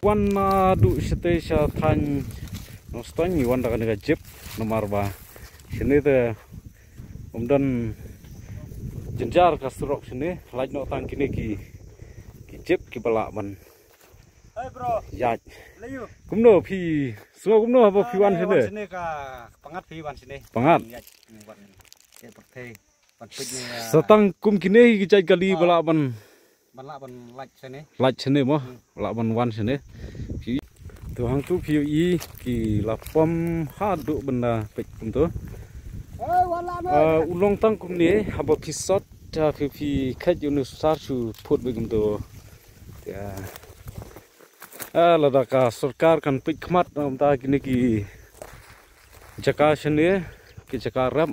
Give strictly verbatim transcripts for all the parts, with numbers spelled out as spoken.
wan naduh shatei sha thaiñ Nongstoiñ, ngi wan da kane ka jip namar ba shane te ym don jynjar ka surok shane, lait noh tang kine ki, ki jip kiba lah ban Hey bro. Ïaid. Kumno phi, sngew kumno haba phi wan shane? Shane ka Pangat phi wan shane. Pangat. Ïaid, wan. Sa tang kum kine ki jait kali ba lah ban, ban lah ban lait shane. Lait shane mo, lah ban wan shane. Phi, to hangtu phi ïohi ki la pom haduh ban da peit kumto. U long tang kumne, haba phi sot, phi, phi kheit ïa une u sar shu phut beit kumto. Lada ka sorkar kan peit khmat na ka bynta kine ki jaka shane, ki jaka rep,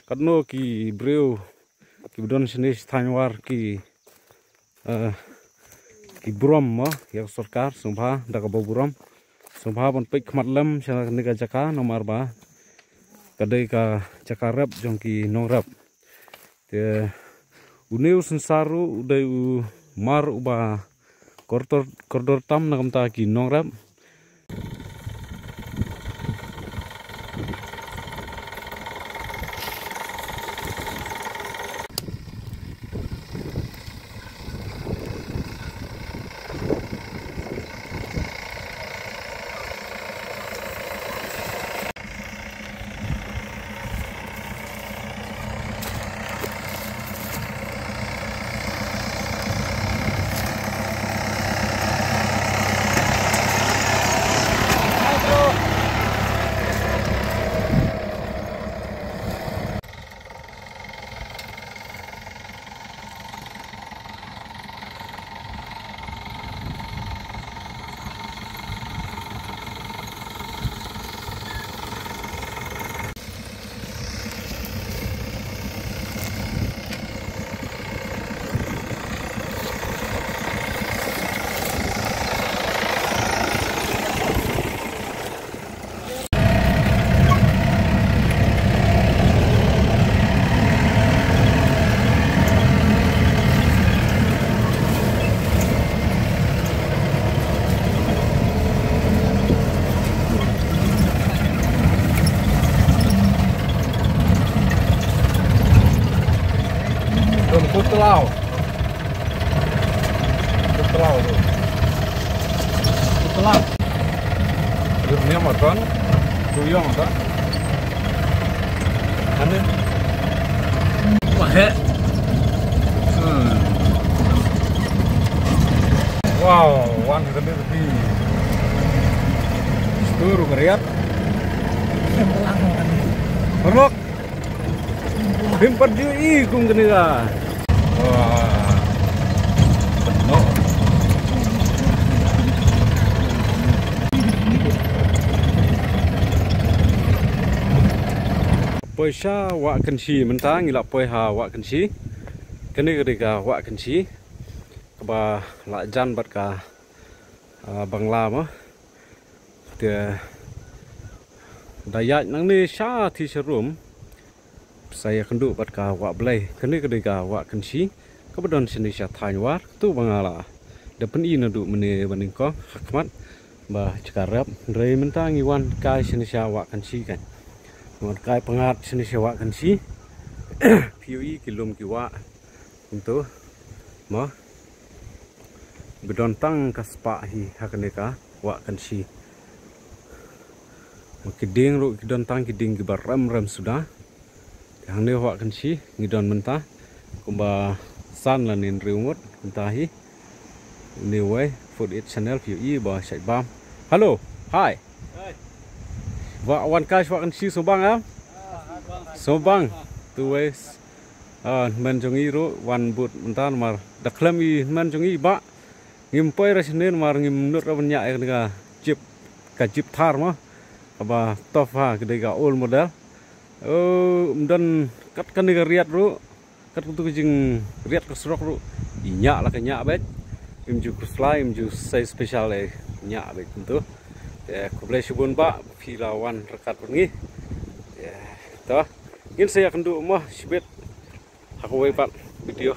katno ki briew kiba don shane sha thaiñ War ki, ki burom mo ïa ka sorkar, sngewbha da kaba burom, sngewbha ban peit khmat lem sha kane ka jaka namar ba ka dei ka jaka rep jong ki nongrep. Te une u synsar ruh u dei u mar uba kordor, kordor tam na ka bynta ki nongrep. Don Kutlau. Kutlau tu. Kutlau. Dur niam aton. Kuyong aton. Ane. Wah, he. Hmm. Wow, wan ka dei. Stur ka riat. Perlok. Bim pat ju i kum kane ka. Wah. Penuh. Poi sha Wah Kynshi, mynta ngi la poi ha Wah Kynshi. Kane ka dei ka Wah Kynshi kaba la jan bad ka, ah, Bangla mo. Te da ïaid nangne sha ti sha rum, sa ïakynduh bad ka Wah Blei. Kane ka dei ka Wah Kynshi kaba don shane sha thaiñ War. Katu ba nga la da pyni naduh mynne ba nyngkong ha khmat ba jaka rep. Hynrei mynta ngi wan kai shane sha Wah Kynshi kan. Wan kai pyngngad shane sha Wah Kynshi. Phi ïohi ki lum ki wah. Kumto. Mo. Ba don tang ka spah hi ha kane ka Wah Kynshi. Mo, ki dieng ruh ki don tang ki dieng kiba rem rem suda. Te hangne Wah Kynshi ngi don mynta kumba san lane hynriew ngut mynta hi. Anyway, Food It Channel phi ïohi ba shait bam. Hello. Hi. Ba wan kai sha Wah Kynshi sngewbang em? Sngewbang. Tu wei, ah, hynmen jong ngi ruh wan bud mynta namar da khlem i hynmen jong ngi ba ngim poi ra shane namar ngim nud ra ban ñiah ïa kane ka jeep, ka jeep Thar mo. Kaba tough ha, ka dei ka old model. Oh, ym don kat kane ka riat ruh. Kat katu ka jingriat ka surok ruh, i ñiah la ka ñiah beit. Im ju khuslai, im ju sei special, eh, ñiah beit kumto. Te khublei shibun ba phi la wan ryngkat bad ngi. Te to ngin sa ïakynduh mo shibit ha kawei pat video.